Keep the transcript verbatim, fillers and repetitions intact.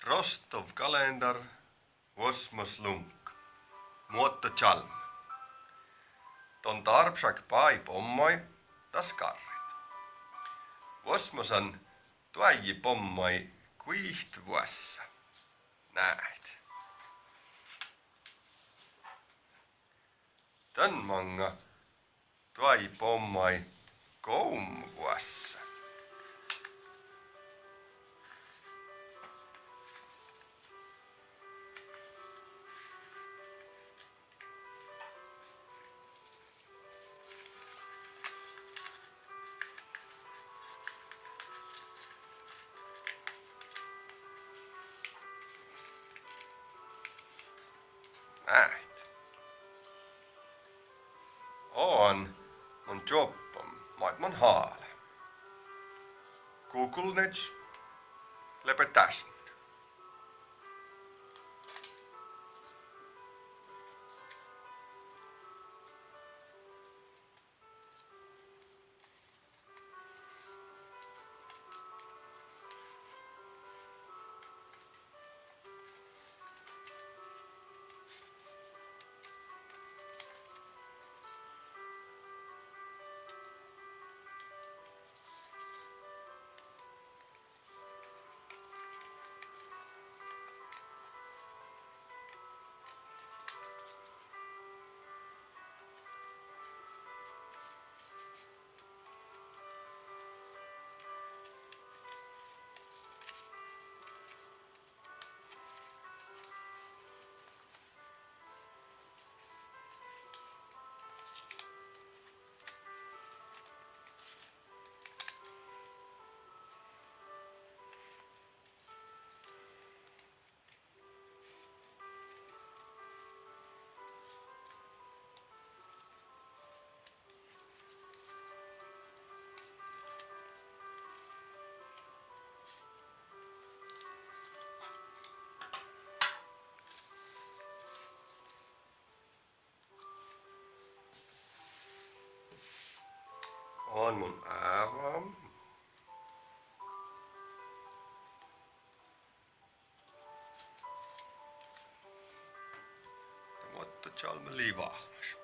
Rostov kalendar, vuosmos lunk, muotto čalmma. Don dárpšak bái bommái das garret. Vuosmosan doaji bommái guiht vuossa. Náhit. Dan máŋga doaji bommái góm vuossa. Náhit. Oan mun čuobbom maid mun hála. Google-neč lea dášin. Oan mun ávám. Muotto čalmma lei váhmaš.